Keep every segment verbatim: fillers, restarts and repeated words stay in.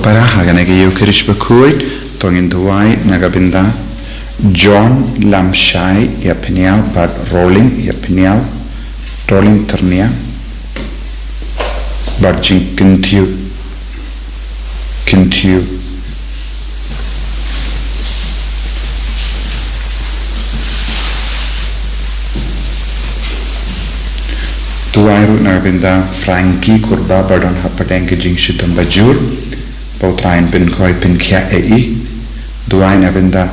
Ara ha kane ka Eucharist bakhuid, to ngin duwai na ka bynta John Lamshai ïa Pynïaw bad Rolling ïa Pynïaw, Rolling Tyrnia, bad jingkyntiew, kyntiew. Duwai ruh na ka bynta Frankie Kurba ba don hapdeng ka jingshitom bajur, ba U Trai un pynkhiah pynkhiah ïa i. Duwai na ka bynta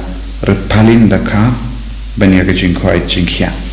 Ripalin Dkhar ban ïa ka jingkhoit jingkhiah.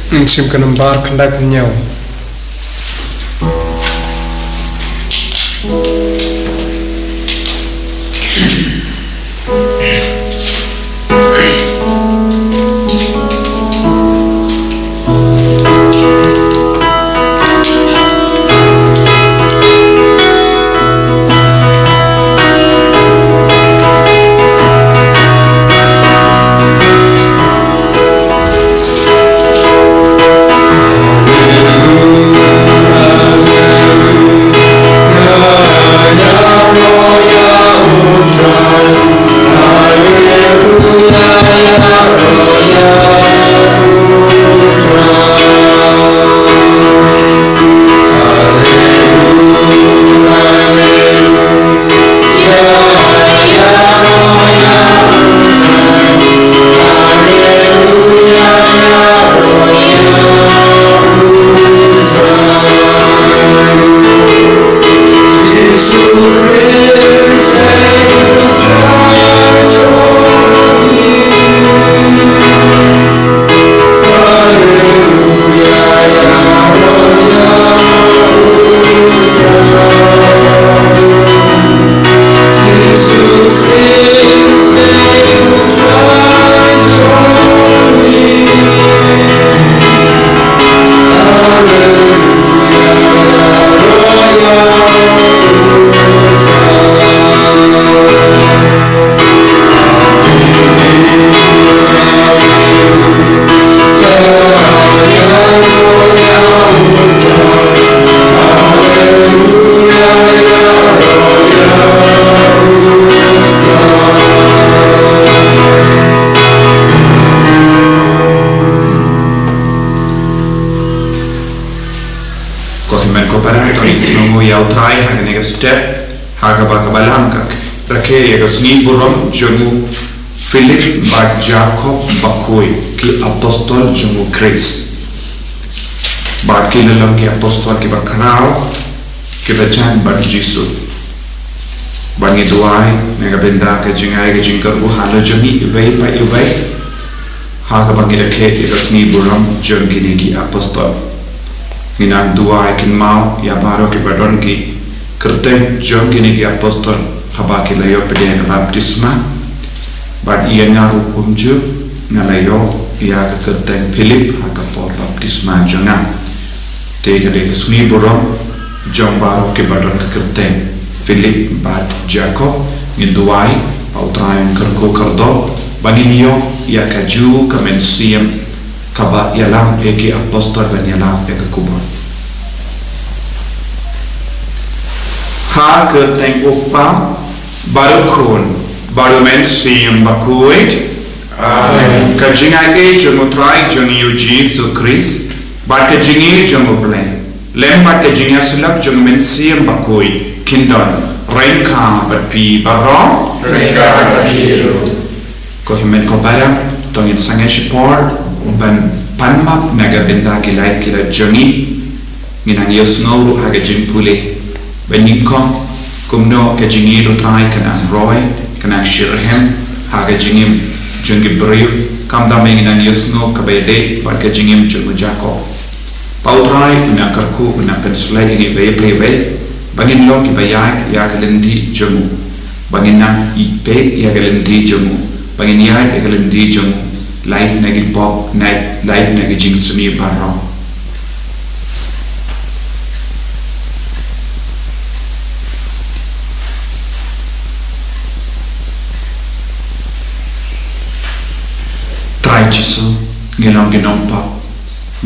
Ngin shim ka nambar khyndai phew hynñiew. Ko hynmen ko para, to ngin sngewnguh ïa U Trai ha kane ka step, ha kaba ka Balang ka rakhe ïa ka sngi burom jong u Philip bad Jakob bakhuid, ki apostol jong u Khrist. Bad ki la long ki apostol kiba khraw, kiba jan bad u Jisu. Ba ngi duwai na ka bynta ka jingai ka jingkyrkhu halor jong ngi iwei pa iwei, ha kaba ngi rakhe ïa ka sngi burom jong kine ki apostol. Ngi nang duwai kynmaw ïa baroh kiba don ki kyrteng jong kine ki apostol haba ki la ïoh pdiang ïa ka baptisma. Bad ïa nga ruh kumjuh nga la ïoh ïa ka kyrteng Philip ha ka por baptisma jong nga. Te ka dei ka sngi burom jong baroh kiba don ka kyrteng Philip bad Jakob. Ngin duwai ba U Trai un kyrkhu kyrdoh ba ngin ïoh ïa kajuh ka mynsiem kaba ïalam ïa ki apostol ban ïalam ïa ka khubor. Ha ka kyrteng U Kpa bad U Khun Bad U Mynsiem Bakhuid. Amen. Ka jingaiei jong U Trai jong ngi U Jisu Khrist, bad ka jingïeit jong U Blei, lem bad ka jingïasyllok jong U Mynsiem Bakhuid, kin don ryngkat bad phi baroh. Ryngkat bad phi ruh. Ko hynmen ko para, to ngin sangeh shipor ban pan map na ka bynta ki lait ki lait jong ngi. Ngin nang ïohsngew ruh ha ka jingpule ba nyngkong kumno ka jingïeit U Trai ka nang roi, ka nang shitrhem ha ka jingim jong ki briew. Khamtam ngin nang ïohsngew kaba ïadei bad ka jingim jong u Jakob. Ba U Trai u nang kyrkhu, u nang pynshlur ïa ngi iwei pa iwei ba ngin long kiba ïaid ïa ka lynti jong u, ba ngin nang peit ïa ka lynti jong u, ba ngin ïaid ïa ka lynti jong u, lait na ki pop, lait, lait na ki jingsniew baroh. Trai Jisu, ngi long ki nongpop,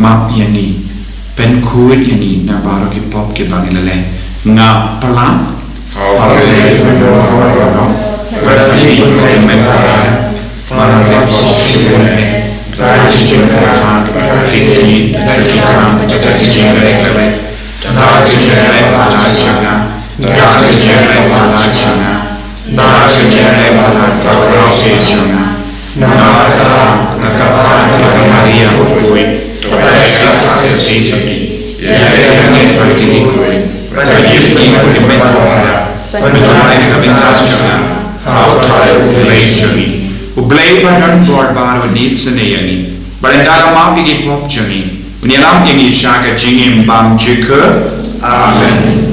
map ïa ngi, pynkhuid ïa ngi na baroh ki pop kiba ngi la leh. Nga pyrshang. Haba ngi pyndonkam baroh, wat ïa ngi ban kmen, ba ngi rap sop shuh ïa ngi. Trai Jisu, ka jingkyrkhu, ka jingkyrkhu, ka jingkyrkhu. Da ka jingkyrkhu ba la jong nga, da ka jingkyrkhu ba la jong nga, da ka jingkyrkhu ba la jong nga. Namar kata, nga kyrpad ïa ka Maria bakhuid, ba ka sa ka shisha ïa ngi, ïa ngi bad ïa ki khuid, bad ïa ki khuid, bad ïa ki khuid, bad ïa ka bynta jong nga ha U Trai U Blei jong ngi. U Blei ba don bor baroh un isynei ïa ngi, bad un da map ïa ki pop jong ngi. Un ïalam ïa ngi sha ka jingim bymjukut. Amen.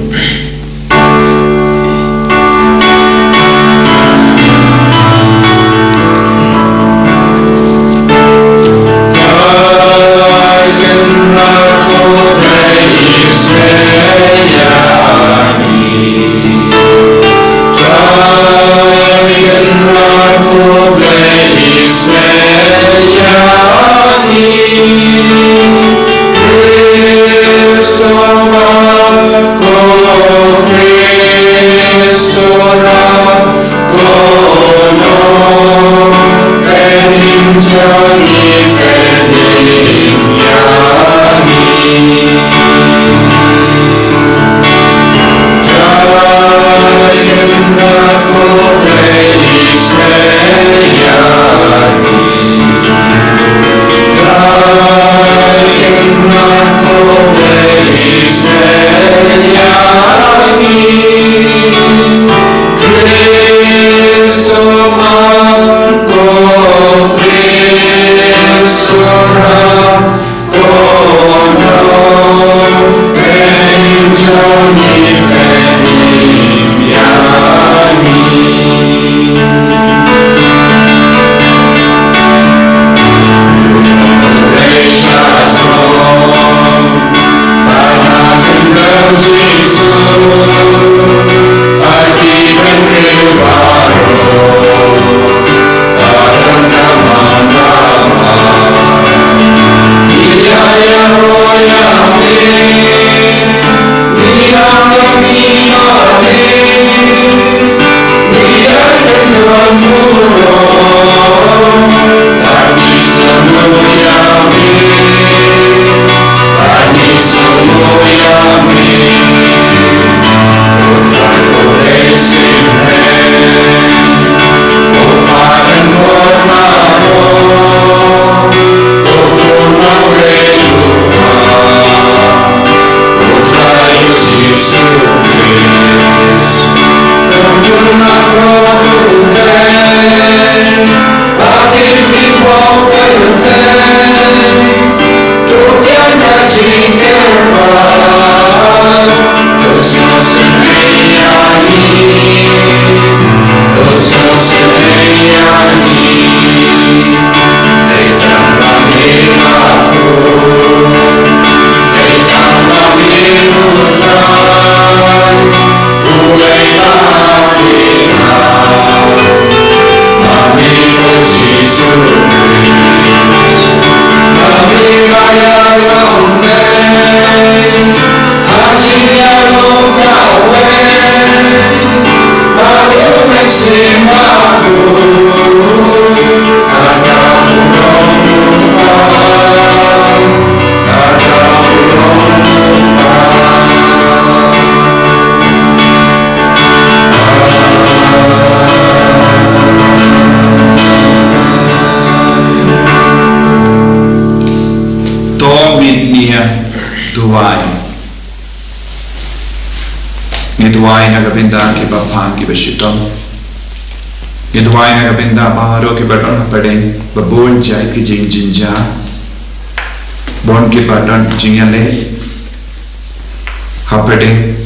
Ngi duwai. Ngi duwai na ka bynta kiba pan kiba shitom. Ngi duwai na ka bynta baroh kiba don hapdeng ba bun jait ki jingjynjar. Bun kiba don jingïaleh hapdeng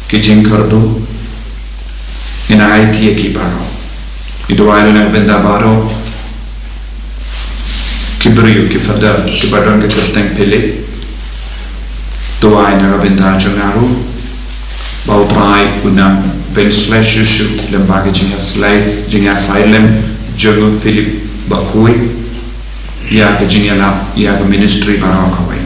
ki jingkyrduh. Ngi nang aiti ïa ki baroh. Ngi duwai ruh na ka bynta baroh ki briew, ki father kiba don ka kyrteng Philip. Duwai na ka bynta jong nga ruh ba U Trai un nang pynslem shuh shuh lem bad ka jingïaslem, jingïasaid lem jong u Philip bakhuid ïa ka jingïalap ïa ka ministry baroh kawei.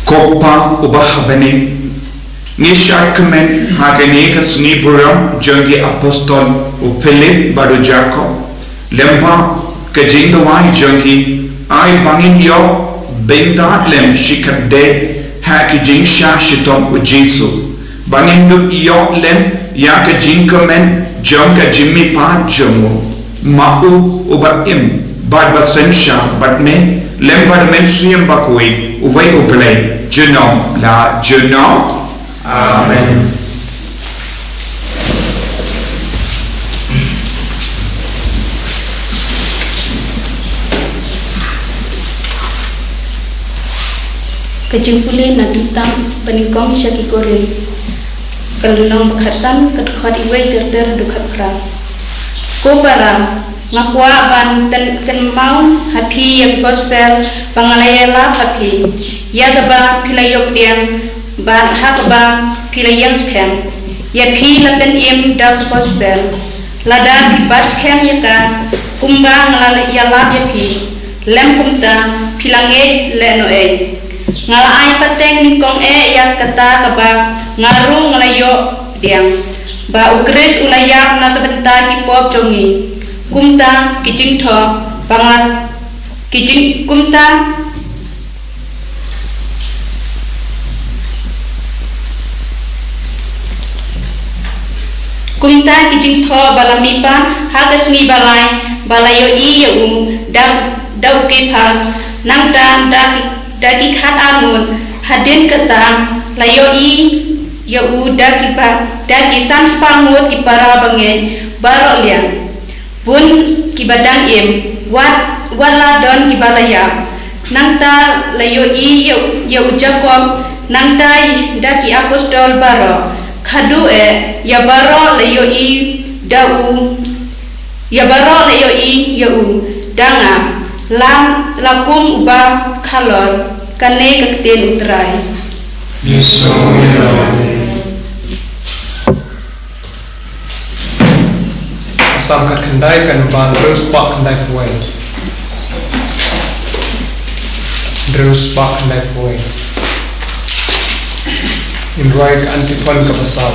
Ko Kpa uba ha bneng, ngi shad kmen ha kane ka sngi burom jong ki apostol u Philip bad u Jakob, lem bad ka jingduwai jong ki, ai ba ngin ïoh bynta lem shikatdei ha ka jingshah shitom u Jisu, ba ngin dup ïoh lem ïa ka jingkmen jong ka jingmihpat jong u. Ma u uba im bad ba synshar bad me lem bad u Mynsiem Bakhuid, uwei U Blei, junom la junom. Amen. Ka jingpule na ki kitab ba nyngkong sha ki Korinth, ka lynnong ba khatsan, ka dkhot iwei ter ter haduh khatphra. Ko para, nga kwah ban kyn-, kynmaw ha phi ïa ka gospel ba nga la ïalap ha phi, ïa kaba phi la ïoh pdiang bad ha kaba phi la ïeng skhem. Ïa phi la pynim da ka gospel, lada phi bat skhem ïa ka kumba nga la ïalap ïa phi, lem kumta phi la ngeit lehnohei. Nga la ai pateng nyngkong eh ïa kata kaba nga ruh nga la ïoh pdiang, ba U Khrist u la ïap na ka bynta ki pop jong ngi. Kumta ki jingthoh ba nga, ki jing, kumta Kumta ki jingthoh ba la mihpat ha ka sngi ba lai ba la ïohi ïa u da, da u Kephas, nangta da ki, da ki khatar ngut, hadien kata la ïohi ïa u da ki ba, da ki san spah ngut ki para bangeit baroh liang. Bun kiba dang im, wat, wat la don kiba la ïap. Nangta la ïohi ïa, ïa u Jakob, nangta da ki apostol baroh. Khatduh eh, ïa baroh la ïohi da u, ïa baroh la ïohi ïa u da nga, la, la kum uba khalor. Kane ka ktien U Trai. Salm khatkhyndai, kynmaw hynriew spah khyndaiphew wei. Hynriew spah khyndaiphew wei. Ngin rwai ka antiphon kaba saw.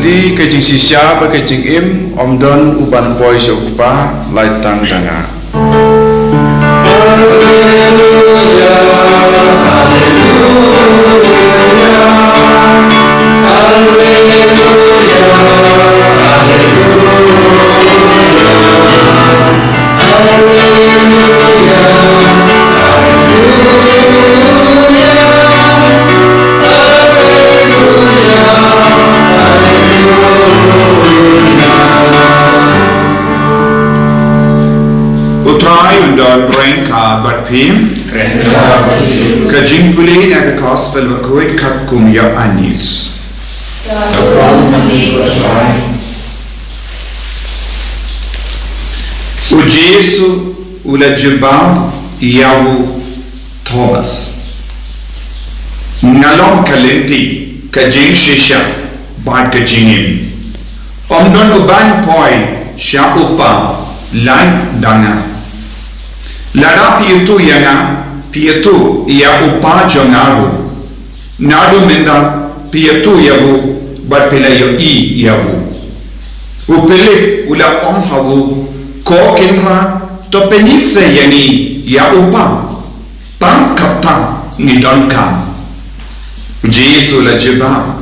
Ka jingshisha bad ka jingim, ym don uban poi sha u Kpa, lait tang da nga. U Trai un don ryngkat bad phi. Ka jingpule na ka Gospel bakhuid katkum u Ïoannis. U Jisu u la jubab ïa u Thomas, nga long ka lynti, ka jingshisha bad ka jingim. Ym don uban poi sha u Kpa, lait da nga. Lada phi ïathuh ïa nga, phi ïathuh ïa u Kpa jong nga ruh. Naduh mynta phi ïathuh ïa u bad phi la ïohi ïa u. U Philip u la ong ha u, ko Kynrad, to pyni sa ïa ngi ïa u Kpa. Tang katta ngi donkam. U Jisu u la jubab,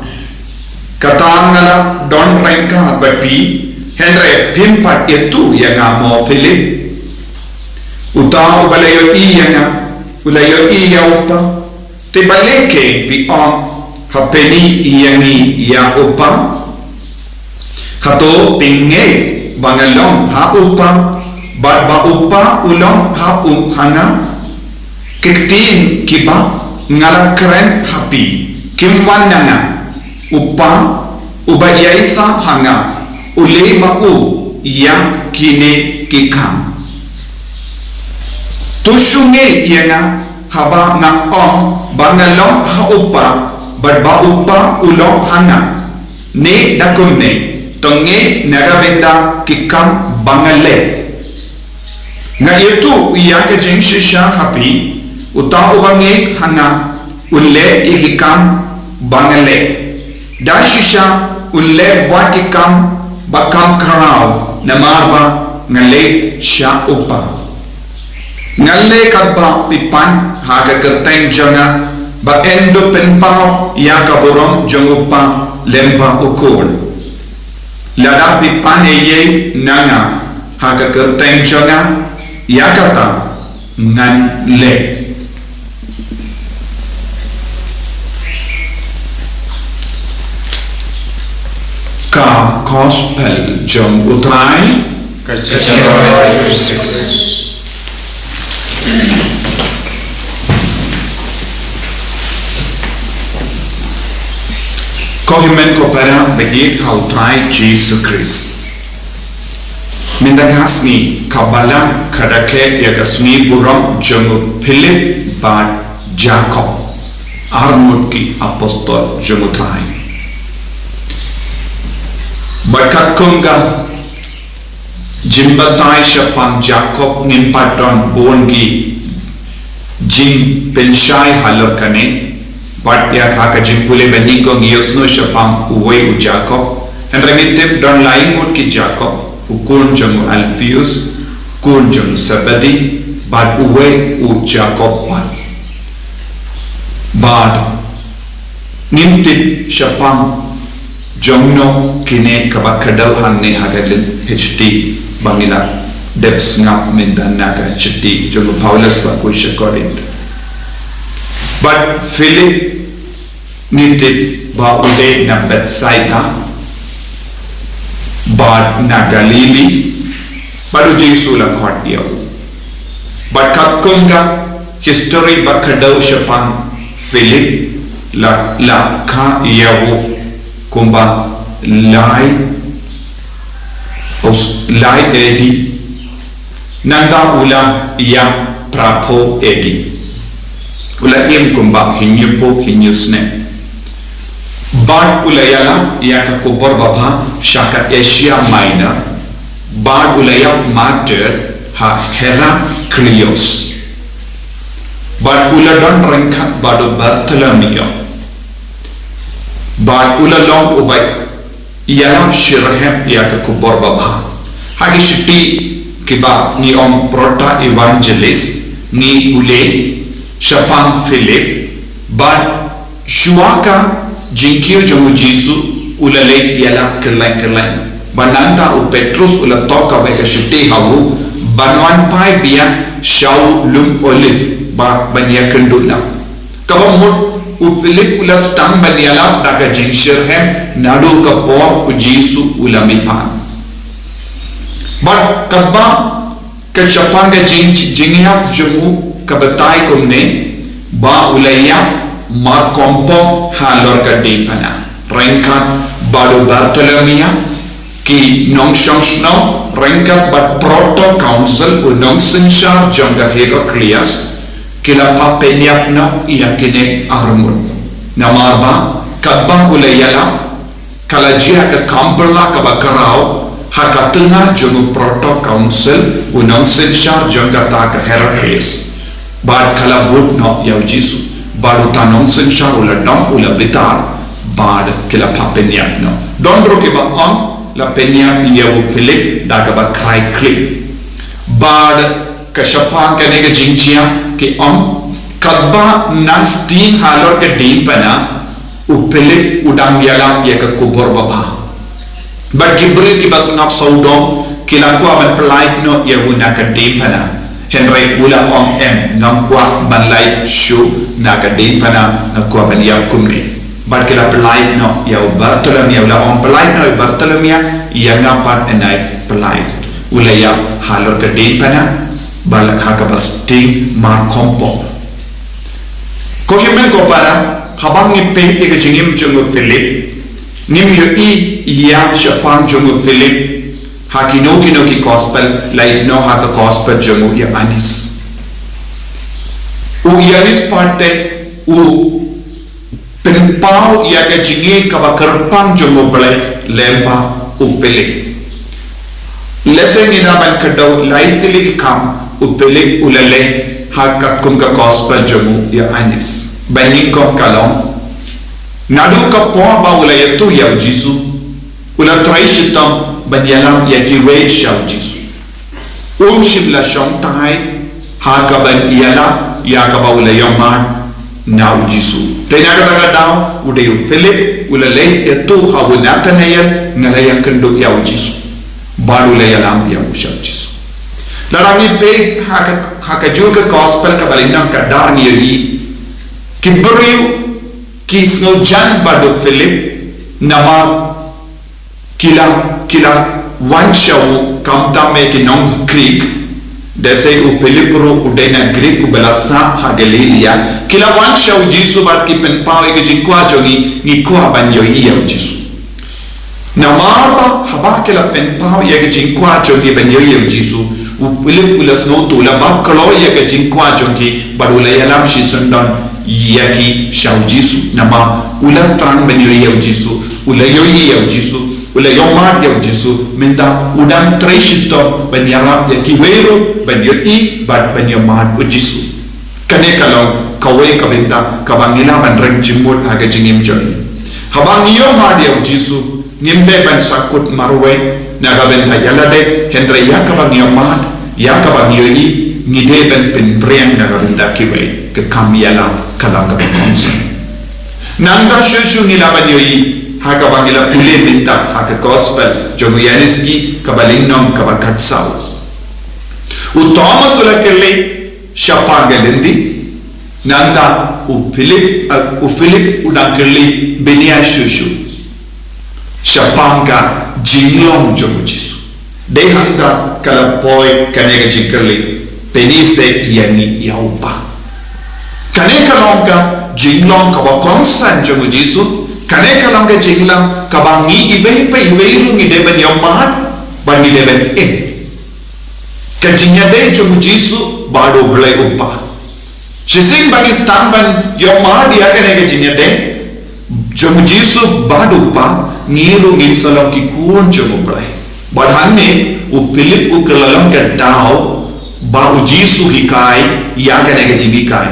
kata nga la don ryngkat bad phi, hynrei phim pat ïathuh ïa nga mo Philip. Uta uba la ïohi ïa nga, u la ïohi ïa u Kpa. Te balei kein phi ong, ha pyni ïa ngi ïa u Kpa? Hato phi ngeit ba nga long ha u Kpa, bad ba u Kpa u long ha u, ha nga? Ki ktien kiba nga la kren ha phi, kim wan na nga. U Kpa uba ïaishah ha nga, u leh ma u ïa kine ki kam. To shu ngeit ïa nga haba nga ong ba nga long ha u Kpa, bad ba u Kpa u long ha nga. Ne da kumne, to ngeit na ka bynta ki kam ba nga leh. Nga ïathuh ïa ka jingshisha ha phi, uta uba ngeit ha nga, un leh ïa ki kam ba nga leh. Da shisha un leh wat ki kam ba kham khraw, namar ba nga leit sha u Kpa. Nga leh katba phi pan ha ka kyrteng jong nga, ba yn dup pynpaw ïa ka burom jong u Kpa lyngba u Khun. Lada phi pan ei ei na nga ha ka kyrteng jong nga, ïa kata ngan leh. Ka Gospel jong u Trai. Ka jingkyrkhu. Ko hynmen ko para ba ïeit ha u Trai Jisu Khrist. Mynta ka sngi ka Balang ka rakhe ïa ka sngi burom jong u Philip bad Jakob, arngut ki apostol jong u Trai. Bad katkum ka jingbatai shaphang Jakob ngim pat don bun ki jingpynshai halor kane. Bad ïa ka, ka jingpule ba nyngkong ngi ïohsngew shaphang uwei u Jakob. Hynrei ngi tip don lai ngut ki Jakob, u khun jong u Alpheus, khun jong u Zebedee, bad uwei u Jakob pat. Bad ngim tip shaphang jong no kine kaba kdew hangne ha ka lynti, ba ngi la dep sngap mynta na ka shithi jong u Paulus bakhuid sha Korinth. Bad Philip ngi tip ba u dei na Bethsaida, bad na Galili, bad u Jisu u la khot ïa u. Bad katkum ka history ba kdew shaphang Philip, la, la kha ïa u kumba lai, us, lai A D. Nangta u la ïap, phra phew A D. U la im kumba hynñiew phew hynñiew snem. Bad u la ïalap ïa ka khubor babha sha ka Asia Minor. Bad u la ïap martyr ha Heraclius. Bad u la don ryngkat bad u Bartholomew. Bad u la long uba Ïalap shitrhem ïa ka khubor babha. Ha ki shithi kiba ngi ong proto evangelist, ngi pule shaphang Philip, bad shuwa ka jingkiew jong u Jisu u la leit ïalap kylleng kylleng. Bad nangta u Petrus u la toh kawei ka shithi ha u ban wan phai biang sha u lum Olive ba ban ïakynduh noh. Kaba mut u Philip u la sdang ban ïalap da ka jingshitrhem naduh ka por u Jisu u la mihpat. Bad kaba ka shaphang ka jing jingïap jong u ka batai kumne, ba u la ïap markhongpong halor ka diengphna ryngkat bad u Bartholomew, ki nongshong shnong ryngkat bad proto council u nongsynshar jong ka Herodias, ki la phah pynïap noh ïa kine arngut. Namar ba katba u la ïalap ka la jia ka kam pyrla kaba khraw ha ka tnga jong u proto council u nongsynshar jong kata ka Herodias. Bad ka la bud noh ïa u Jisu, bad uta u nongsynshar u la dom, u la bitar, bad ki la phah pynïap noh. Don ruh kiba ong la pynïap ïa u Philip da kaba khrai khlip. Bad ka shaphang kane ka jingjia ki ong, katba nang sting halor ka diengphna, u Philip u dang ïalap ïa ka khubor babha. Bad ki briew kiba sngap sawdong ki la kwah ban pyllait noh ïa u na ka diengphna. Hynrei u la ong, em, ngam kwah ban lait shuh na ka diengphna, nga kwah ban ïap kumne. Bad ki la pyllait noh ïa u Bartholomew, u la ong, pyllait noh ïa u Bartholomew, ïa nga pat, nai pyllait. U la ïap halor ka diengphna, bad ha kaba sting markhongpong. Ko hynmen ko para, haba ngi peit ïa ka jingim jong u Philip, ngim ïohi ïa shaphang jong u Philip ha kino kino ki gospel, lait noh ha ka gospel jong u Ïoannis. U Ïoannis pat te u pynpaw ïa ka jingïeit kaba kyrpang jong u Blei lyngba u Philip. Lehse ngi lah ban kdew lai tylli ki kam u Philip u la leh ha katkum ka gospel jong u Ïoannis. Ba nyngkong ka long, naduh ka por ba u la ïathuh ïa u Jisu, u la trei shitom ban ïalam ïa kiwei sha u Jisu. Um shym la shong tai ha kaban ïalam ïa kaba u la ïohmad na u Jisu. Te na kata ka daw u dei u Philip u la leit ïathuh ha u Nathanael, nga la ïakynduh ïa u Jisu. Bad u la ïalam ïa u sha u Jisu. Lada ngi peit ha ka, ha kajuh ka gospel kaba lynnong ka dar ngi ïohi ki briew ki sngewjan bad u Philip namar ki la, ki la wan sha u, khamtam eh ki nong Greek, da sei u Philip ruh u dei na Greek uba la sah ha Galilaia. Ki la wan sha u Jisu bad ki pynpaw ïa ka jingkwah jong ngi, ngi kwah ban ïohi ïa u Jisu. Namar ba haba ki la pynpaw ïa ka jingkwah jong ngi ban ïohi ïa u Jisu, u Philip u la sngewthuh, u la bat kloi ïa ka jingkwah jong ki bad u la ïalam shisyndon ïa ki sha u Jisu. Namar u la thrang ban ïohi ïa u Jisu, u la ïohi ïa u Jisu, u la ïohmad ïa u Jisu, mynta u dang trei shitom ban ïarap ïa kiwei ruh ban ïohi bad ban ïohmad u Jisu. Kane ka long kawei ka bynta kaba ngi lah ban ring jingmut ha ka jingim jong ngi. Haba ngi ïohmad ïa u Jisu, ngim dei ban sahkut marwei na ka bynta ïa lade, hynrei ïa kaba ngi ïohmad, ïa kaba ngi ïohi, ngi dei ban pynphriang na ka bynta kiwei. Ka kam ïalam ka long kaba kongsan. Nangta shuh shuh ngi lah ban ïohi ha kaba ngi la pule mynta ha ka gospel jong u Ïoannis, kaba lynnong kaba khatsaw. U Thomas u la kylli shaphang ka lynti. Nangta u Philip, uh, u Philip u dang kylli bniah shuh shuh shaphang ka jinglong jong u Jisu. Dei hangta ka la poi kane ka jingkylli, pyni seh ïa ngi ïa u Kpa. Kane ka long ka jinglong kaba kongsan jong u Jisu. Kane ka long ka jinglong kaba ngi iwei pa iwei ruh ngi dei ban ïohmad bad ngi dei ban im. Ka jingïadei jong u Jisu bad u Blei u Kpa. Shisien ba ngi sdang ban ïohmad ïa kane ka jingïadei jong u Jisu bad u Kpa, ngi ruh ngin sa long ki khun jong u Blei. Bad hangne u Philip u kylla long ka daw ba u Jisu hikai ïa kane ka jinghikai.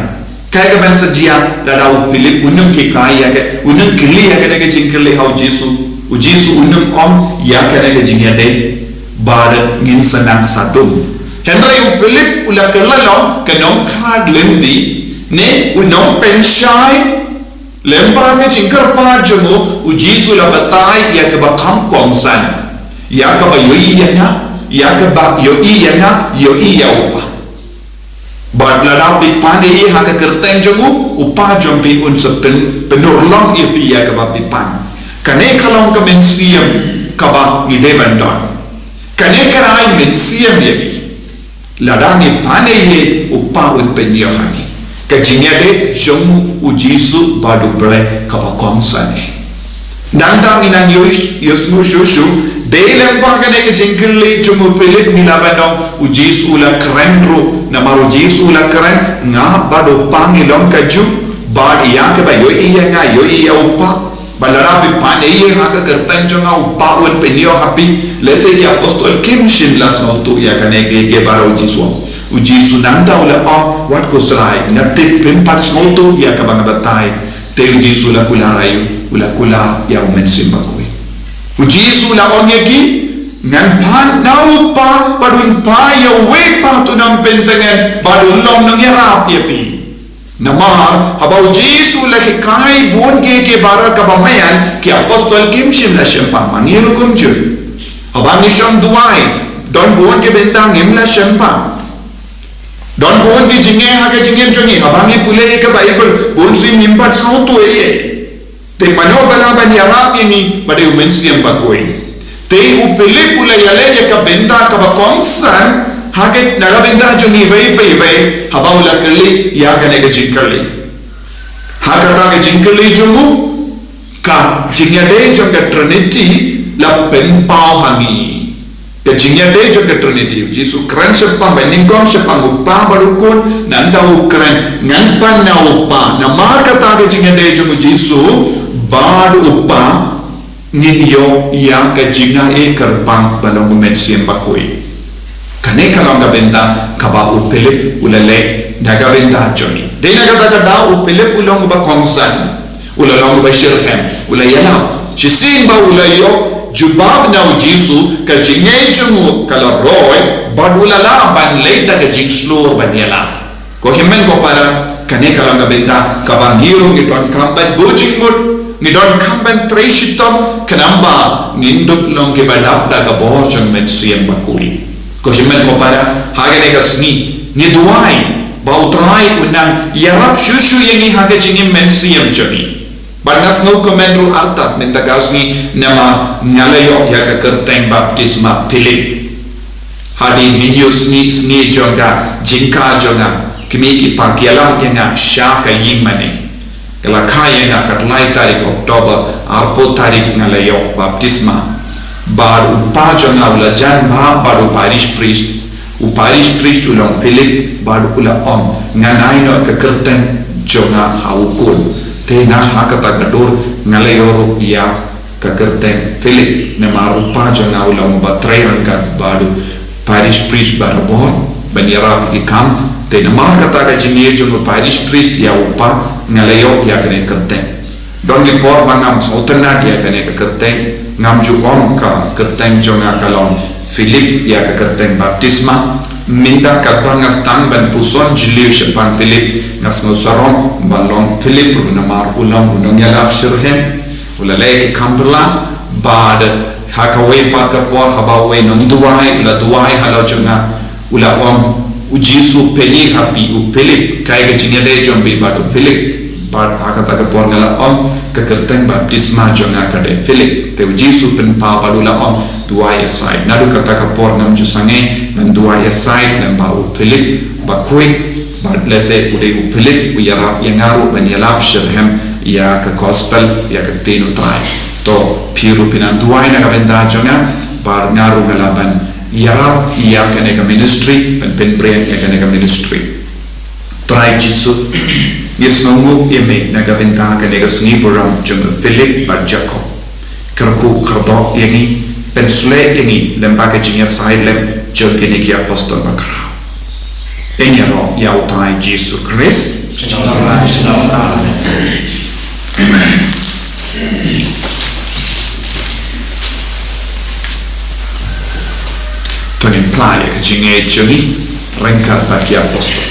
Kaei kaban sa jia lada u Philip un ym hikai ïa ka, un ym kylli ïa kane ka jingkylli ha u Jisu? U Jisu un ym ong ïa kane ka jingïadei ba da ngin sa nang sa dum. Hynrei u Philip u la kylla long ka nongkhrad lynti ne u nongpynshai lem bad ka jingkyrpad jong u, u Jisu la batai ïa kaba kham kongsan, ïa kaba ïohi ïa nga, ïa kaba ïohi ïa nga, ïohi ïa u Pa. Bad lada phi pan ïa i ha ka kyrteng jong u, u Pa jong phi un sa pyn-, pynurlong ïa phi ïa kaba phi pan. Kane ka long ka mynsiem kaba ngi dei ban don. Kane ka rai mynsiem ïa phi. Lada ngi pan ïa i, u Pa un pynïoh ha ngi. Ka jingïadei jong u Jisu bad u Blei kaba kongsan eh. Nangta ngi nang ïohi, ïohsngew shuh shuh, dei lem bad kane ka jingkylli jong u Philip ngi la ban ong u Jisu u la kren ruh, namar u Jisu u la kren, nga bad u Pa ngi long kajuh, bad ïa kaba ïohi ïa nga ïohi ïa u Pa. Bad lada phi pan ïa i ha ka kyrteng jong nga u Pa un pynïoh ha phi, lehse ki apostol kim shym la sngewthuh ïa kane ka, ka ba u Jisu. U Jisu nangta u la ong, wat khuslai, nga tip phim pat sngewthuh ïa kaba nga batai. Te u Jisu u la kular aïu, u la kular ïa u Mynsiem Bakhuid. U Jisu u la ong ïa ki, ngan pan na u Pa, bad un pan ïa uwei pat u nongpyntngen, bad un long nongïarap ïa phi. Namar, haba u Jisu u la hikai bun ki, ki baroh kaba maïan, ki apostol kim shym la shemphang, ma ngi ruh kumjuh. Haba ngi shong duwai, don bun ki bynta ngim la shemphang. Don bun ki jingeh ha ka jingim jong ngi, haba ngi pule ïa ka Baibl, bun sien ngim pat sngewthuh ei ei. Te mano ba lah ban ïarap ïa ngi, ba dei u Mynsiem Bakhuid. Te u Philip u la ïaleh ïa ka bynta kaba kongsan, ha ka, na ka bynta jong ngi iwei pa iwei, haba u la kylli ïa kane ka jingkylli. Ha kata ka jingkylli jong u, ka jingïadei jong ka Trinity la pynpaw ha ngi. Ka jingïadei jong ka Trinity, u Jisu u kren shaphang, ba nyngkong shaphang u Pa bad u Khun, nangta u kren, ngan pan na u Pa, namar kata ka jingïadei jong u Jisu bad u Pa, ngin ïoh ïa ka jingaiei kyrpang ba long u Mynsiem Bakhuid. Kane ka long ka bynta kaba u Philip u la leh na ka bynta jong ngi. Dei na kata ka daw u Philip u long uba kongsan. U la long uba shitrhem, u la ïalap. Shisien ba u la ïoh jubab na u Jisu, ka jingngeit jong u ka la roi, bad u la lah ban leit da ka jingshlur ban ïalap. Ko hynmen ko para, kane ka long ka bynta kaba ngi ruh ngi donkam ban buh jingmut, ngi donkam ban trei shitom, khnang ba ngin dup long kiba dap da ka bor jong u Mynsiem Bakhuid. Ko hynmen ko para, ha kane ka sngi, ngi duwai ba u Trai un nang ïarap shuh shuh ïa ngi ha ka jingim mynsiem jong ngi. Bad nga sngew kumne ruh artat mynta ka sngi namar nga la ïoh ïa ka kyrteng baptisma Philip. Hadien hynñiew sngi, sngi jong ka jingkha jong nga, kmie ki pa ki ïalam ïa nga sha ka ïing mane. Ka la kha ïa nga ka lai tarik October, arphew tarik nga la ïoh baptisma. Bad u pa jong nga u la jan bha bad u parish priest. U parish priest u long Philip bad u la ong, ngan ai noh ka kyrteng jong nga ha u khun. Te na ha kata ka dur nga la ïoh ruh ïa ka kyrteng Philip, namar u pa jong nga u long uba trei ryngkat bad u parish priest barabor ban ïarap ïa ki kam. Te namar kata ka jingïeit jong u parish priest ïa u pa, nga la ïoh ïa kane ka kyrteng. Don ki por ba ngam sngewtynnat ïa kane ka kyrteng, ngam ju ong ka kyrteng jong nga ka long Philip ïa ka kyrteng baptisma. Mynta katba nga sdang ban puson jylliew shaphang Philip, nga sngew sarong ban long Philip ruh namar u long u nongïalap shitrhem, u la leh ki kam bylla. Bad ha kawei pat ka por haba uwei nongduwai u la duwai halor jong nga, u la ong, u Jisu u pyni ha phi u Philip, kaei ka jingïadei jong phi bad u Philip. Bad ha kata ka por nga la ong, ka kyrteng baptisma jong nga ka dei Philip. Te u Jisu u pynpaw bad u la ong, duwai ïasaid. Naduh kata ka por ngam ju sangeh ban duwai ïasaid lem bad u Philip Bakhuid. Bad lehse u dei u Philip u ïarap ïa nga ruh ban ïalap shitrhem ïa ka gospel, ïa ka ktien u Trai. To phi ruh phin nang duwai na ka bynta jong nga, bad nga ruh nga lah ban ïarap ïa kane ka ministry, ban pynpriang ïa kane ka ministry. Trai Jisu, ngi sngewnguh ïa me na ka bynta kane ka sngi burom jong u Philip bad Jakob. Kyrkhu kyrdoh ïa ngi, pynshlei ïa ngi lem bad ka jingïasaid lem jong kine ki apostol bakhraw. Ïaroh ïa u Trai Jisu Khrist. Amen. Pynlait ïa ka jingngeit jong ngi ryngkat bad ki apostol.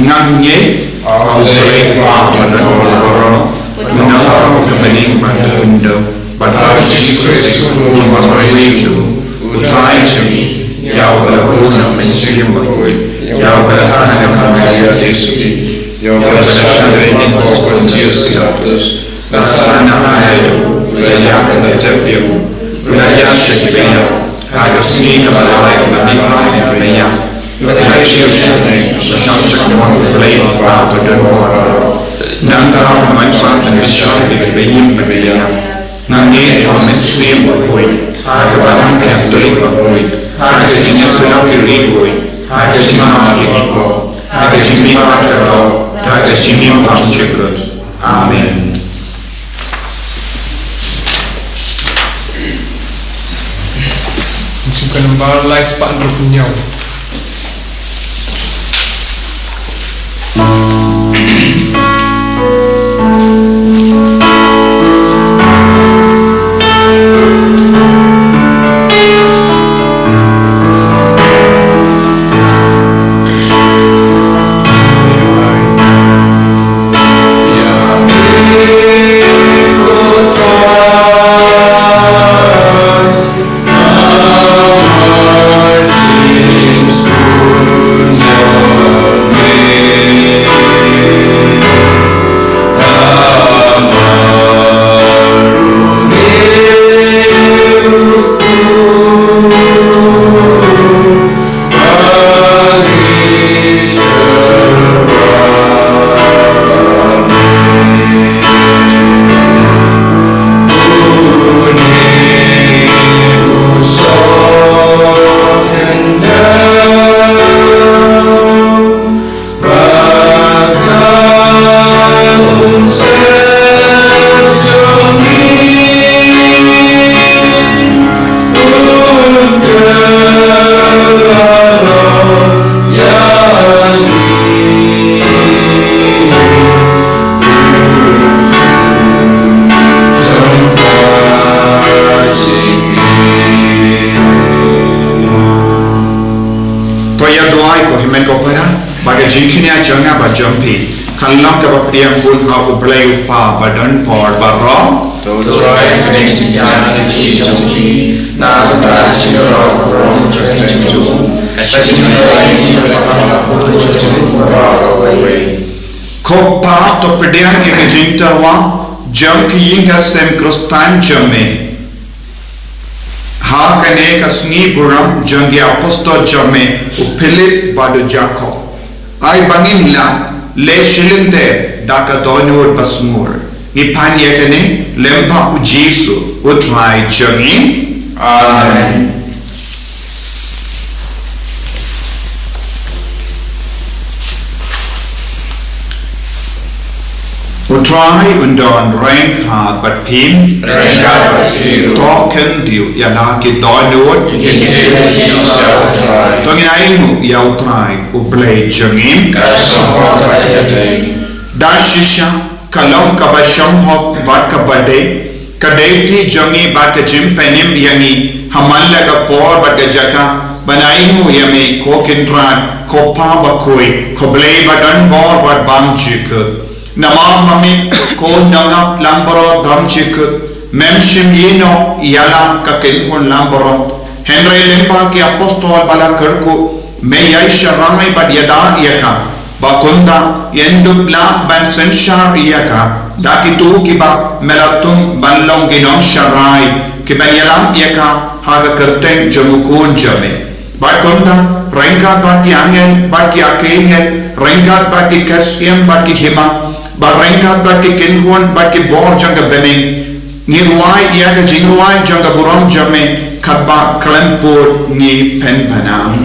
Ngan ngeit ha U Blei Kpa Badonbor baroh, u nongpynim bad u khyndew, bad ha U Jisu Khrist, u Nongpynim jong ngi, U Trai jong ngi, ïa uba la bun na u Mynsiem Bakhuid, ïa uba la kha na ka bynta jong U Jisu, ïa uba la shah beiñ ha u Pontius Pilatus, la sah na ka kynta, la ïap, la tep ïa u, la ïaid sha ki baïap, ha ka sngi kaba lai la mihpat na ki baïap, la ïaid sha U Blei, la shong sha ka mon U Blei Kpa Badonbor baroh. Nangta un wan pat ban pynshai ïa kiba im bad kiba ïap. Ngan ngeit ha U Mynsiem Bakhuid, ha ka balang ka jingtylli bakhuid, ha ka jingïasyllok ïa ki riewkhuid, ha ka jingmap ïa ki pop, ha ka jingmihpat ka doh, ha ka jingim ba bymjukut. Amen. Sngewbha nambar lai spah hynriewphew hynñiew. To ïa duwai ko hynmen ko para, ba ka jingkñia jong nga bad jong phi kan long kaba pdiang bun ha U Blei U Kpa Badonbor baroh. To U Trai un pdiang ïa ka jingkñia jong phi na ka bynta ka jingïaroh burom jong ka jingim, ka jingim kawei. Ko Pa, to pdiang ïa ka jingtyrwa jong ki ïing ki sem Khristan jong me ha kane ka sngi burom jong ki apostol jong me, u Philip bad u Jakob. Ai ba ngin lah leh shilynter da ka dohnud ba sngur. Ngi pan ïa kane lyngba U Jisu U Trai jong ngi. Amen. U Trai un don ryngkat bad phi. Ryngkat bad phi ruh. To khyndiat ïa la ki dohnud. Ngin tim ïa ki sha U Trai. To ngin ainguh ïa U Trai U Blei jong ngi. Ka shong hok bad ka dei. Da shisha ka long kaba shong hok bad kaba dei. Ka duty jong ngi bad ka jingpynim ïa ngi ha man la ka por bad ka jaka ban ainguh ïa me, ko Kynrad, ko Pa bakhuid, ko Blei badonbor bad bymjukut. Namar ma me, ko Nongap langbrot bymjukut, mem shim ïehnoh ïa la ka kynhun langbrot. Hynrei lyngba ki apostol ba la kyrkhu, me ïai sharai bad ïada ïa ka. Ba kumta, yn dup lah ban synshar ïa ka da kito kiba me la tung ban long ki nongsharai kiban ïalam ïa ka ha ka kyrteng jong U Khun jong me. Bad kumta, ryngkat bad ki angel bad ki archangel, ryngkat bad ki ksiem bad ki hima, bad ryngkat bad ki kynhun bad ki bor jong ka bneng, ngi rwai ïa ka jingrwai jong ka burom jong me, katba khlem pud ngi pynbna.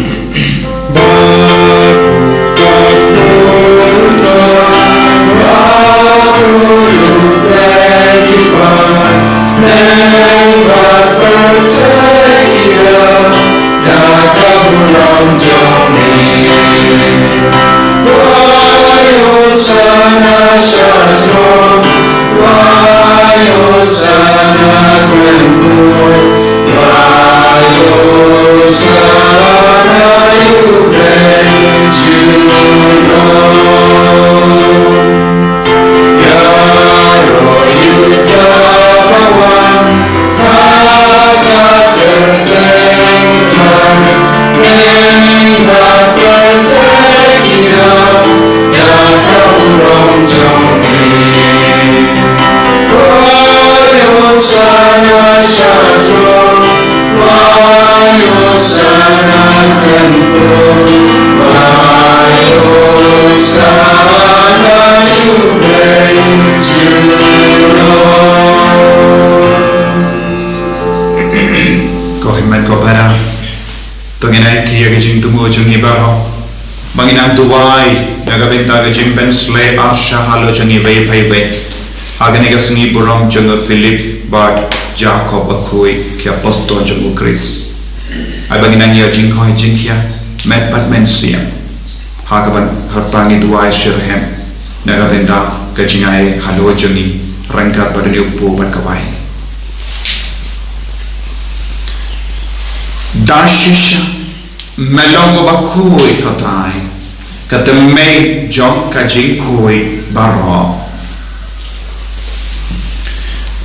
Ko hynmen ko para, to ngin aiti ïa ka jingthmu jong ngi baroh ba ngin nang duwai na ka bynta ka jingpynsleh arsha halor jong ngi iwei pa iwei ha kane ka sngi burom jong u Philip bad Jakob bakhuid, ki apostol jong u Khrist. Ai ba ngin nang ïoh jingkoit jingkhiah met bad mynsiem ha kaba kyrpang, ngi duwai shitrhem na ka bynta ka jingaiei halor jong ngi ryngkat bad une u kpu bad ka waiñ. Da shisha me long uba khuid, ko Trai, ka tynmei jong ka jingkhuid baroh.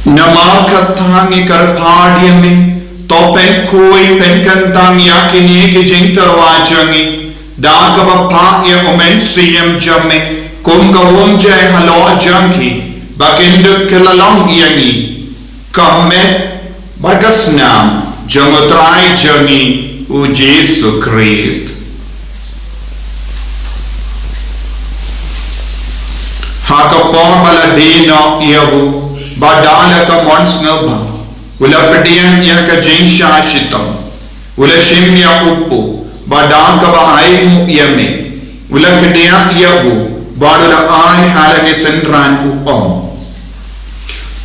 Namar kata ngi kyrpad ïa me, to pynkhuid pynkyntang ïa kine ki jingtyrwa jong ngi da kaba phah ïa u Mynsiem jong me kum ka umjai halor jong ki, ba kin dup ki la long ïa ngi ka met bad ka snam jong u Trai jong ngi u Jisu Khrist. Ha ka por ba la die noh ïa u, bad da la ka mon sngewbha u la pdiang ïa ka jingshah shitom, u la shim ïa u kpu, bad da kaba ainguh ïa me u la kdiah ïa u, bad u la ai ha la ki synran, u ong: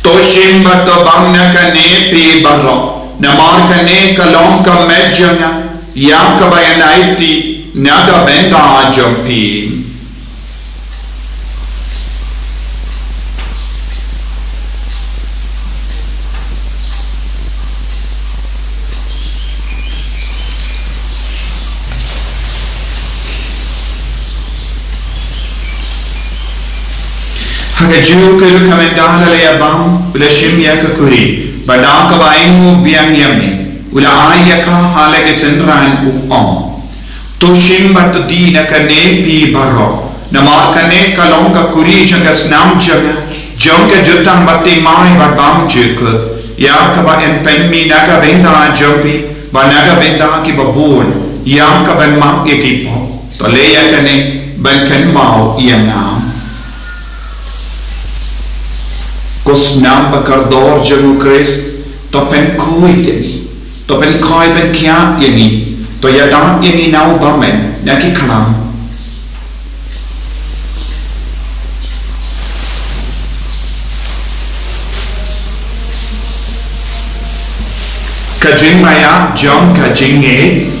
To shim bad to bam na kane phi baroh, namar kane ka long ka met jong nga ïa kaba yn aiti na ka bynta jong phi. Ha kajuh ka rukom, ynda la ïa bam, u la shim ïa ka kuri, bad da kaba ainguh biang ïa me u la ai ïa ka ha la ki synran, u ong: To shim bad to die na kane phi baroh, namar kane ka long ka kuri jong ka snam jong nga, jong ka jutang bathymmai bad bymjukut, ïa kaba yn pynmih na ka bynta jong phi bad na ka bynta kiba bun, ïa kaban map ïa ki pop. To leh ïa kane ban kynmaw ïa nga. Ko snam ba kordor jong u Khrist, to pynkhuid ïa ngi, to pynkhuid pynkhiah ïa ngi, to ïada ïa ngi na u bymman na ki khlam. Ka jingmaïa jong ka jingngeit.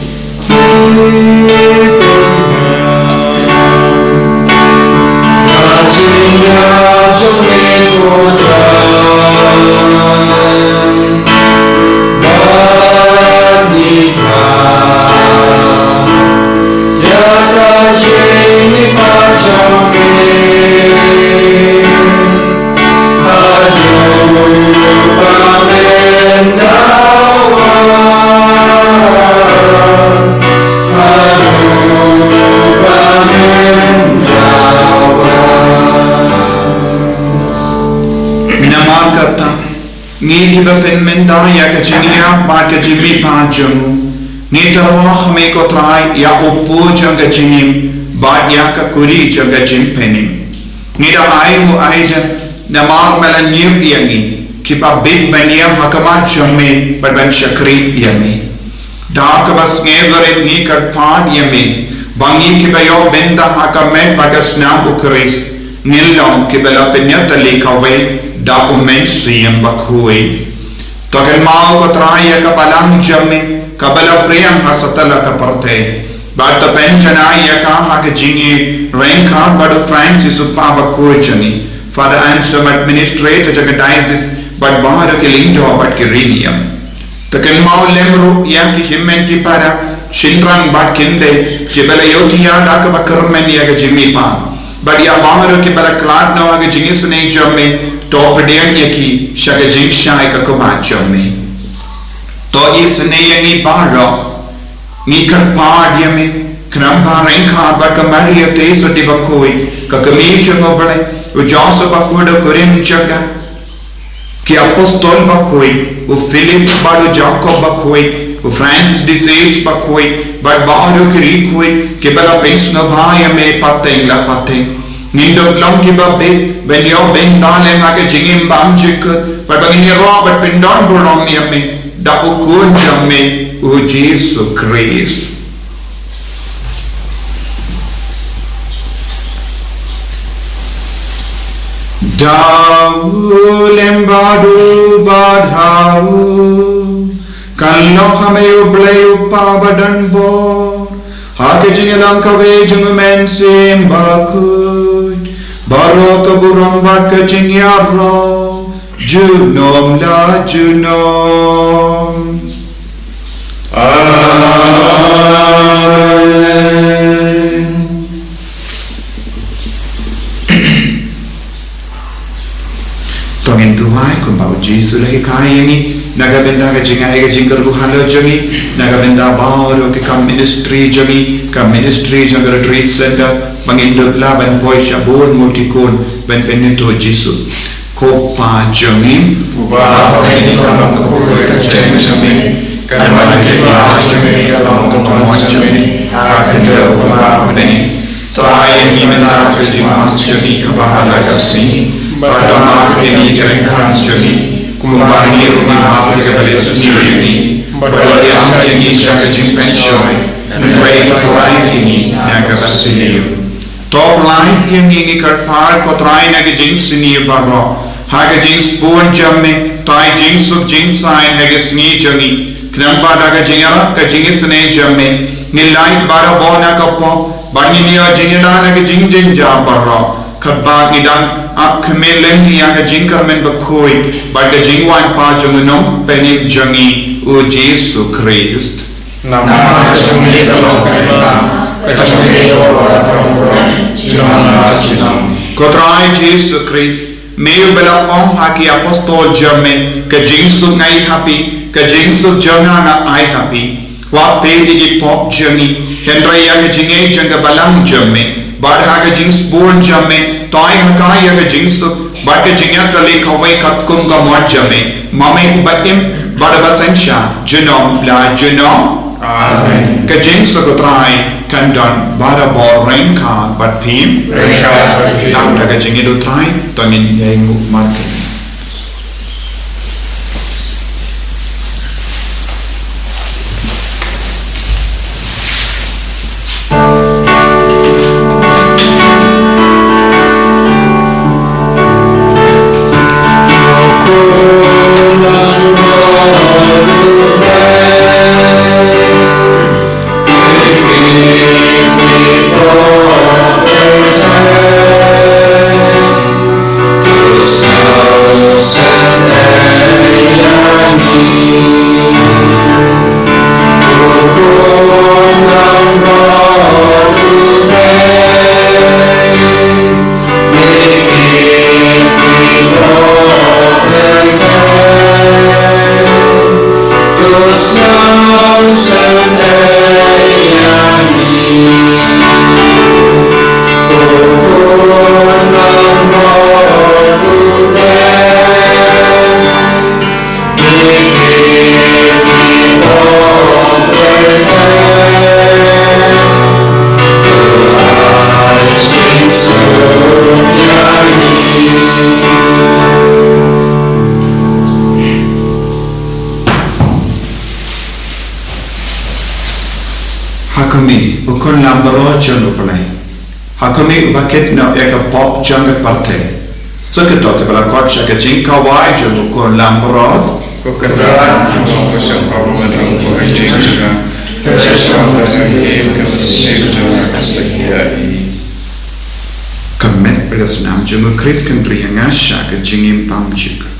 Namar kata, ngi kiba pynmynta ïa ka jingïap bad ka jingmihpat jong u, ngi tyrwa ha me ko Trai ïa u kpu jong ka jingim bad ïa ka kuri jong ka jingpynim. Ngi da ainguh aida namar me la ñiuh ïa ngi kiba bit ban ïam ha khmat jong me bad ban shakri ïa me. Da kaba sngewrit ngi kyrpad ïa me ba ngi kiba ïoh bynta ha ka met bad ka snam u Khrist ngin long kiba la pynïatylli kawei da u Mynsiem Bakhuid. To kynmaw ko Trai ïa ka balang jong me kaba la pdiang ha satlak ka pyrthei. Bad to pynjanai ïa ka ha ka jingïeit ryngkat bad u Francis u kpa bakhuid jong ngi, Father Anselm, administrator jong ka diocese, bad baroh ki lyngdoh bad ki riewniam. To kynmaw lem ruh ïa ki hynmen ki para, shynrang bad kynthei kiba la ïohthiah da kaba kyrmen ïa ka jingmihpat. Bad ïa baroh kiba la khlad noh ha ka jingisynei jong me, to pdiang ïa ki sha ka jingshai ka khmat jong me. To isynei ïa ngi baroh. Ngi kyrpad ïa me, khnang ba ryngkat bad ka Maria Theisotti bakhuid, ka kmie jong u Blei, u Joseph bakhuid u kurim jong ka, Ki apostol bakhuid, u Philip bad u Jakob bakhuid, u Francis de Sales bakhuid, bad baroh ki riewkhuid, kiba la pynsngewbha ïa me pateng la pateng. Ngin dup long kiba bit, ban ïoh bynta lem ha ka jingim bymjukut, bad ba ngin ïaroh bad pyndon burom ïa me, da u Khun jong me, u Jisu Khrist. Da u lem bad u bad ha u, kan long ha me u Blei u Kpa badonbor, ha ka jingïalam kawei jong u Mynsiem Bakhuid, baroh ka burom bad ka jingïaroh, junom la junom. Amen. To ngin duwai kumba u Jisu u la hikai ïa ngi, na ka bynta ka jingai ka jingkyrkhu halor jong ngi, na ka bynta baroh ki kam ministry jong ngi, kam ministry jong ka Retreat Center, ba ngin dup lah ban poi sha bun ngut ki khun ban pynithuh Jisu. Ko Kpa jong ngi, uba ha bneng, ka long ka kyrteng jong me, kan wan ka ïaid jong me, ka long ka mon jong me, ha ka khyndew kumba ha bneng. To ai ïa ngi mynta ka jingman jong ngi kaba ha la ka sngi, bad to map ïa ngi ki ryngkang jong ngi, kumba ngi ruh ngi map ïa kiba leh sniew ïa ngi, bad wat ïalam ïa ngi sha ka jingpynshoi, hynrei to pynlait ïa ngi na kaba sniew. To pynlait ïa ngi, ngi kyrpad ko Trai, na ka jingsniew baroh, ha ka jingsbun jong me, to ai jingsuk jingsaiñ ha ka sngi jong ngi, khnang ba da ka jingïarap ka jingisynei jong me, ngin lait barabor na ka pop, bad ngin ïoh jingïada na ka jingjynjar baroh, katba ngi dang ap khmih lynti ïa ka jingkyrmen bakhuid bad ka jingwan pat jong u Nongpynim jong ngi, u Jisu Khrist. Namar ka jong me ka long ka imlang, ka jong me ka burom, junom la junom. Ko Trai Jisu Khrist, me uba la ong ha ki apostol jong me, ka jingsuk nga ai ha phi, ka jingsuk jong nga nga ai ha phi. Wat peit ïa ki pop jong ngi, hynrei ïa ka jingngeit jong ka balang jong me, bad ha ka jingsbun jong me, to ai ha ka ïa ka jingsuk bad ka jingïatylli kawei katkum ka mon jong me, ma me uba im bad uba synshar junom la junom. Amen. Ka jingsuk u Trai kan don barabor ryngkat bad phi. Ryngkat bad phi. Dang da ka jingïeit u Trai, to ngin ïainguh markylliang. Ha khmih, u khun lamroh jong U Blei. Ha khmih, uba kit noh ïa ka pop jong ka pyrthei. Suk ïa kito kiba la khot sha ka jingkhawai jong u khun lamroh. Ko Kynrad, jong ka shong ka jong ka jong ka. Ka shong ka jong ka jong ka. Ka met bad ka snam jong u Khrist kan ri ha nga sha ka jingim bymjukut.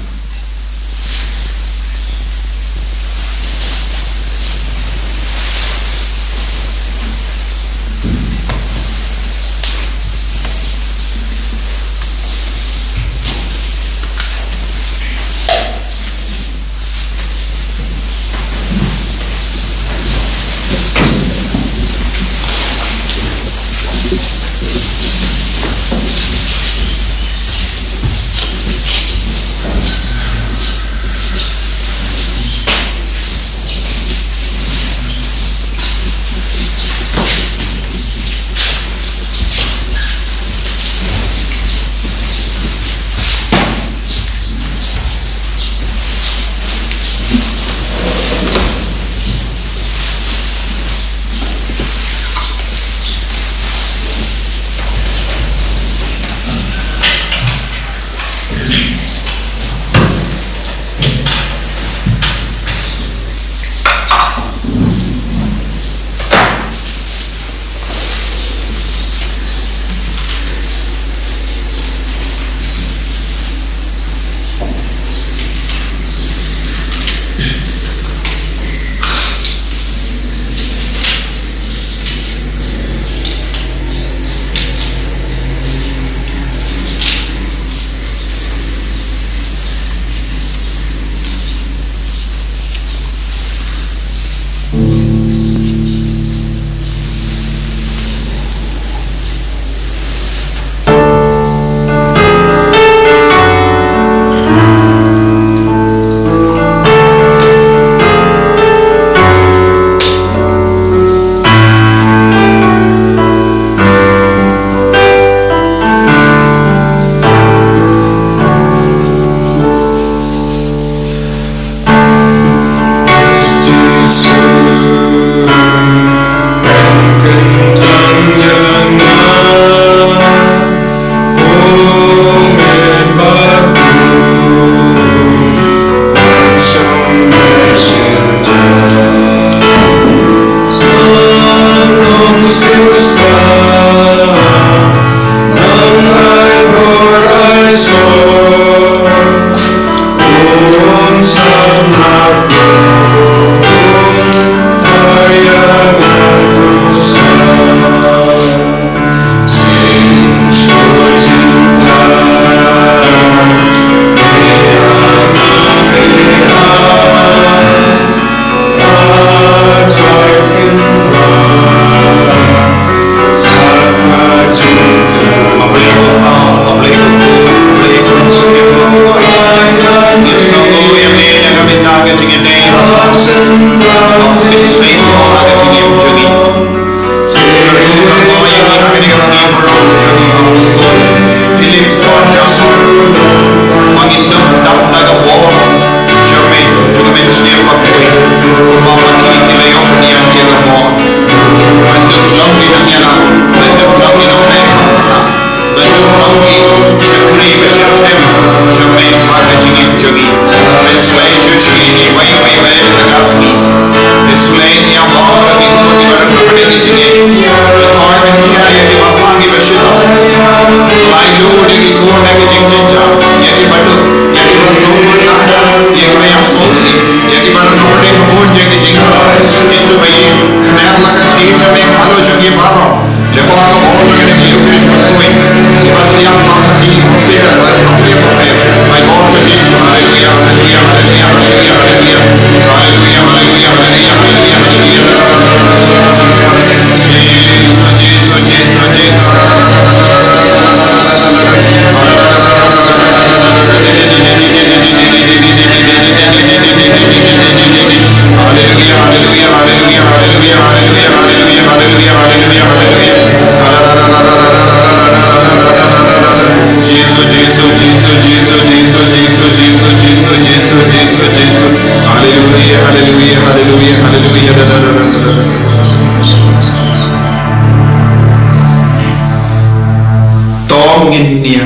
To ngin ïa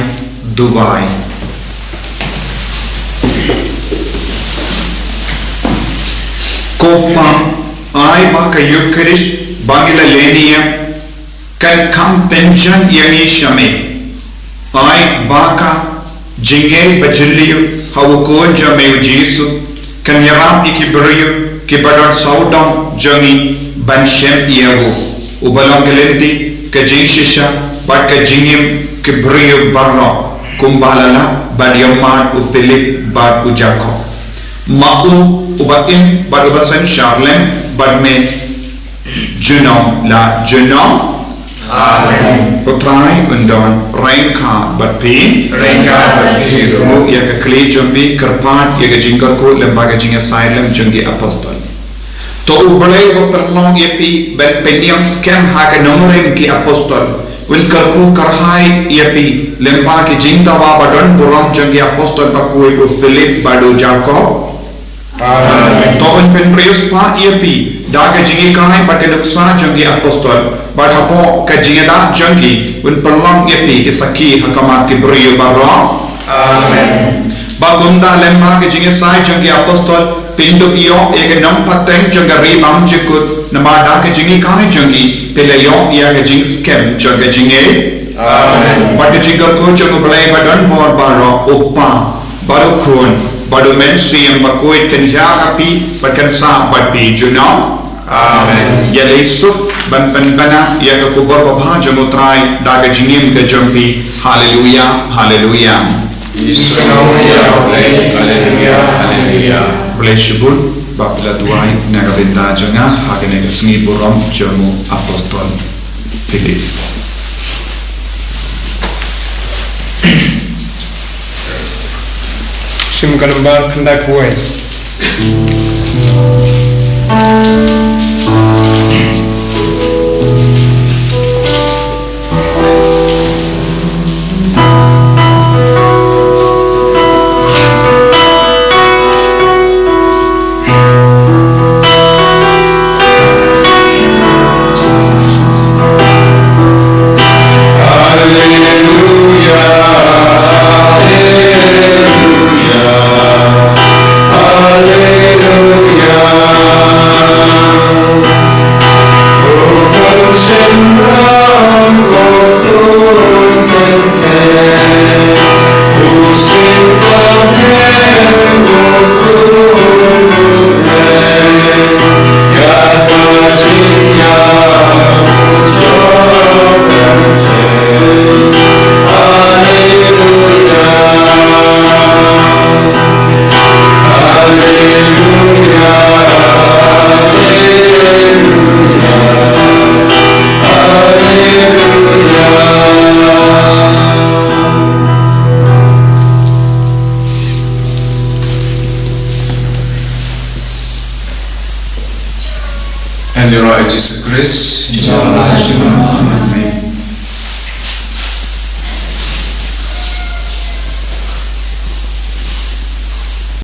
duwai. Ko Pa, ai ba ka Eucharist ba ngi la lehniam kan kham pynjan ïa ngi sha me. Ai ba ka jingïeit ba jylliew ha u Khun jong me u Jisu kan ïarap ïa ki briew kiba don sawdong jong ngi ban shem ïa u, uba long ka lynti, ka jingshisha bad ka jingim ki briew baroh, kumba la lap bad ïa u Philip bad u Jakob. Ma u uba im bad uba synshar lem bad me junom la junom. Amen. U Trai un don ryngkat bad phi. Ryngkat bad phi ruh. Nguh ïa ka khlieh jong phi, kyrpad ïa ka jingkyrkhu lem bad ka jingïasaid lem jong ki apostol. To U Blei uba pynlong ïa phi ban pynïeng skhem ha ka nongrim ki apostol un kyrkhu kyrhai ïa phi lem bad ki jingdawa ba don burom jong ki apostol bakhuid u Philip bad u Jakob. Amen. To un pynriewspah ïa phi da ka jinghikai bad ka nuksa jong ki apostol, bad hapoh ka jingïada jong ki un pynlong ïa phi ki sakhi ha khmat ki briew baroh. Amen. Ba kumta lem bad ka jingïasaid jong ki apostol phin dup ïoh ïa ka nongpateng jong ka ri bymjukut, namar da ka jinghikai jong ki phi la ïoh ïa ka jingskhem jong ka jingïeit. Amen. Bad ka jingkyrkhu jong U Blei ba don bor baroh, U Kpa bad U Khun bad U Mynsiem Bakhuid kan ïaid ha phi bad kan sah bad phi junom. Amen. Ïa leit suk ban pynbna ïa ka khubor babha jong U Trai da ka jingim ka jong phi. Haleluia, haleluia. Haleluia, haleluia. Blei shibun ba phi la duwai na ka bynta jong nga ha kane ka sngi burom jong u apostol Philip. Shim ka nombar khyndai phew wei. Hynrei Jisu Khrist, jong la jong la.